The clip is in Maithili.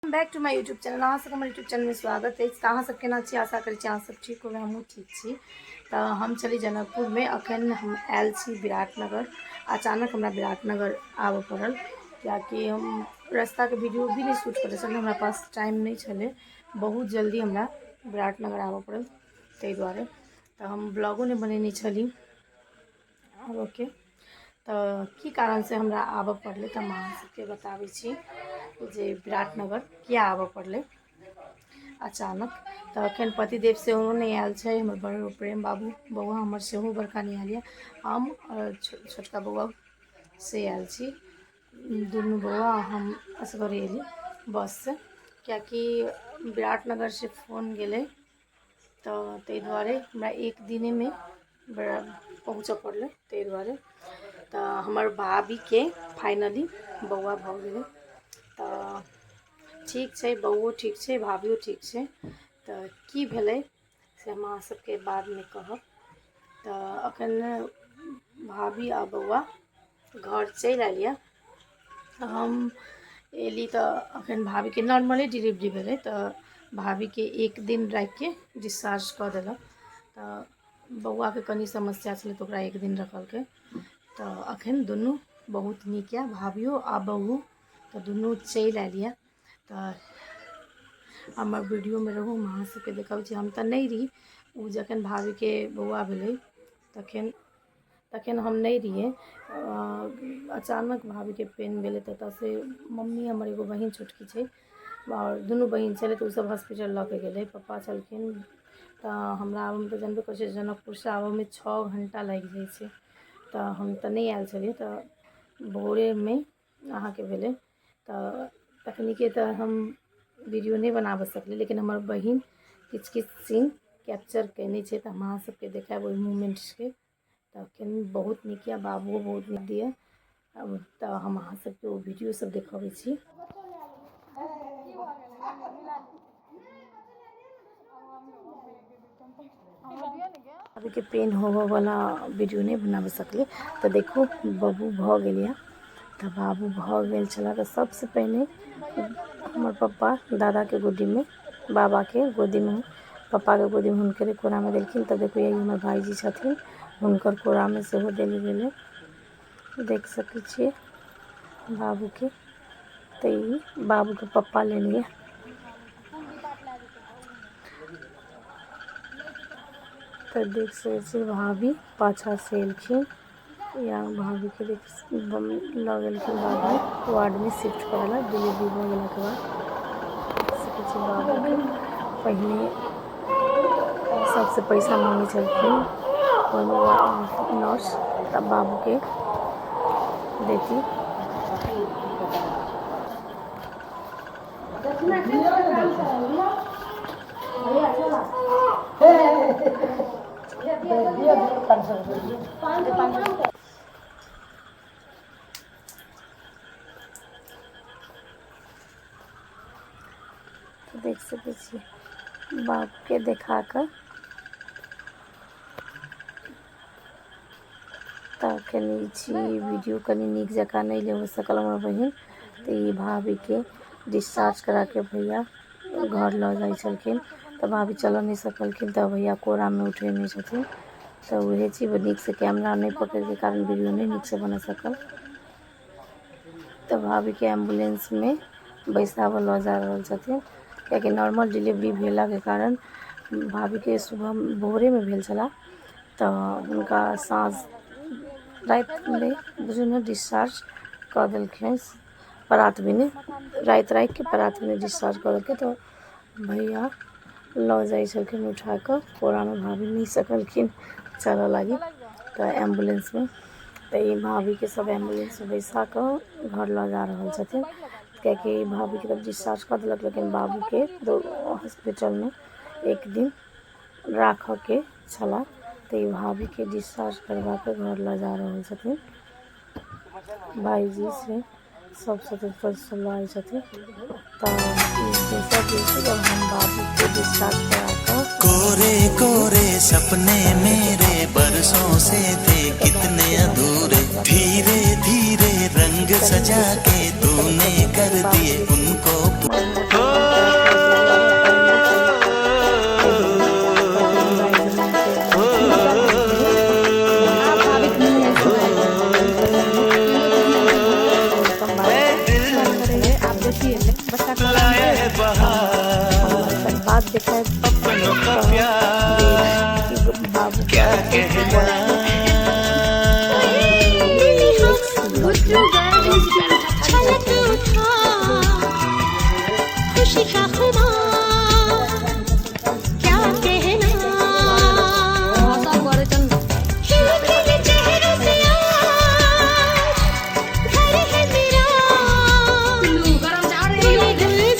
Back to my YouTube channel. अहाँ सबके हमर यूट्यूब चैनलमे स्वागत अछि। तऽ अहाँ सब केना छी? आशा करै छी अहाँ सब ठीक होबै, हमहूँ ठीक छी। तऽ हम छली जनकपुरमे, अखन हम आयल छी विराटनगर। अचानक हमरा विराटनगर आबऽ पड़ल, कियाकि हम रास्ताके वीडियो भी नहि शूट करै छलियै, हमरा पास टाइम नहि छलै। बहुत जल्दी हमरा विराटनगर आबऽ पड़ल, ताहि दुआरे तऽ हम ब्लॉगो नहि बनेने छली आबऽके। तऽ की कारणसँ हमरा आबऽ पड़लै, तऽ हम अहाँ सबके बताबै छी जे विराटनगर किया आबऽ पड़लै अचानक। तऽ एखन पतिदेव सेहो नहि आयल छै, हमर बड़ प्रेम बाबू बौआ हमर सेहो बड़का नहि आयल यऽ। हम छोटका बौआ से आयल छी, दुनू बौआ हम असगरे एली बससँ, कियाकि विराटनगरसँ फोन गेलै, तऽ ताहि दुआरे हमरा एक दिनेमे बड़ा पहुँचऽ पड़लै। ताहि दुआरे तऽ हमर भाभीके फाइनली बौआ भऽ गेलै। तऽ ठीक छै, बौओ ठीक छै, भाभियो ठीक छै। तऽ की भेलै से हम अहाँ सबके बादमे कहब। तऽ अखन भाभी आ बौआ घर चलि आयल यऽ। हम एली तऽ अखन भाभीके नॉर्मले डिलीवरी भेलै, तऽ भाभीके एक दिन राखिके डिस्चार्ज कऽ देलक। तऽ बौआके कनि समस्या छलै, तऽ ओकरा एक दिन रखलकै। तऽ अखन दुनू बहुत नीक यऽ, भाभियो आ बौओ। तऽ दुनू चलि आयल यऽ। तऽ हमर वीडियोमे रहू, हम अहाँ सबके देखाबै छी। हम तऽ नहि रही ओ जखन भाभीके बौआ भेलै, तखन तखन हम नहि रहियै। अचानक भाभीके पेन भेलै, तऽ ओतऽसँ मम्मी हमर एगो बहिन छोटकी छै आओर दुनू बहिन छलै, तऽ ओसभ हॉस्पिटल लऽ कऽ गेलै। पप्पा छलखिन। तऽ हमरा आबऽमे तऽ जानबे करै छियै, जनकपुरसँ आबऽमे 6 घण्टा लागि जाइ छै। तऽ हम तऽ नहि आयल छलियै। तऽ भोरेमे अहाँके भेलै, तऽ तखनिके तऽ हम वीडियो नहि बनाबऽ सकलियै, लेकिन हमर बहिन किछु किछु सीन कैप्चर कयने छै, तऽ हम अहाँ सबके देखायब ओहि मोमेंट्सके। तऽ एखन बहुत नीक यऽ, बाबुओ बहुत नीक यऽ। तऽ हम अहाँ सबके ओ वीडियो सब देखबै छी। अभीके पेन होबऽवला वीडियो नहि बनाबऽ सकलियै। तऽ देखू, बाबू भऽ गेल यऽ। तऽ बाबू भऽ गेल छलै, तऽ सबसँ पहिने हमर पप्पा दादाके गोदीमे, बाबाके गोदीमे, पप्पाके गोदीमे, हुनकरे कोरामे देलखिन। तऽ देखू, यही हमर भाईजी छथिन, हुनकर कोरामे सेहो देल गेलै। देख सकै छियै बाबूके। तऽ ई बाबूके पप्पा लेलियै। तऽ देख सकै छियै, भाभी पाछाँ से एलखिन या भाभीके देख लऽ गेलखिन बाबू वार्डमे शिफ्ट करै लए डिलीवरी भऽ गेलाके बाद। देख सकै छियै, बाबूके पहिने सबसँ पैसा मांगै छलखिन ओहिमे नर्स, तब बाबूके देती। तऽ देख सकै छियै, बाबूके देखा कऽ तऽ कनि छी वीडियो कनि नीक जकाँ नहि लेबऽ सकल हमर बहिन। तऽ ई भाभीके डिस्चार्ज कराके भैया घर लऽ जाइ छलखिन, तऽ भाभी चलऽ नहि सकलखिन, तऽ भैया कोरामे उठेने छथिन। तऽ उहे चीज नीकसँ कैमरा नहि पकड़िके कारण वीडियो नहि नीकसँ बना सकल। तऽ भाभीके एम्बुलेंसमे बैसाबऽ लऽ जा रहल छथिन, कियाकि नॉर्मल डिलीवरी भेलाके कारण भाभीके सुबह भोरेमे भेल छलाह, तऽ हुनका साँझ रातिमे बुझू ने डिस्चार्ज कऽ देलखिन। परात भेने राति राखिके परात भेने डिस्चार्ज कऽ देलकै। तऽ भैया लऽ जाइ छलखिन उठा कऽ कोरामे, भाभी नहि सकलखिन चलऽ लागी, तऽ एम्बुलेंसमे। तऽ ई भाभीके सब एम्बुलेंसमे बैसा कऽ घर लऽ जा रहल छथिन, कियाकि भाभीके तऽ डिस्चार्ज कऽ देलक, लेकिन बाबूके हॉस्पिटलमे एक दिन राखऽके छलाह। तऽ ई भाभीके डिस्चार्ज करबा कऽ घर लऽ जा रहल छथिन। भाईजी से सब स्वतंत्र लऽ आयल छथिन। तऽ ई दोसर दिन छै जब हम बाबूके डिस्चार्ज करा कऽ कोरे कोरे सपने मेरे बरसों से थे कितने अधूरे। जाके तूने कर दिए।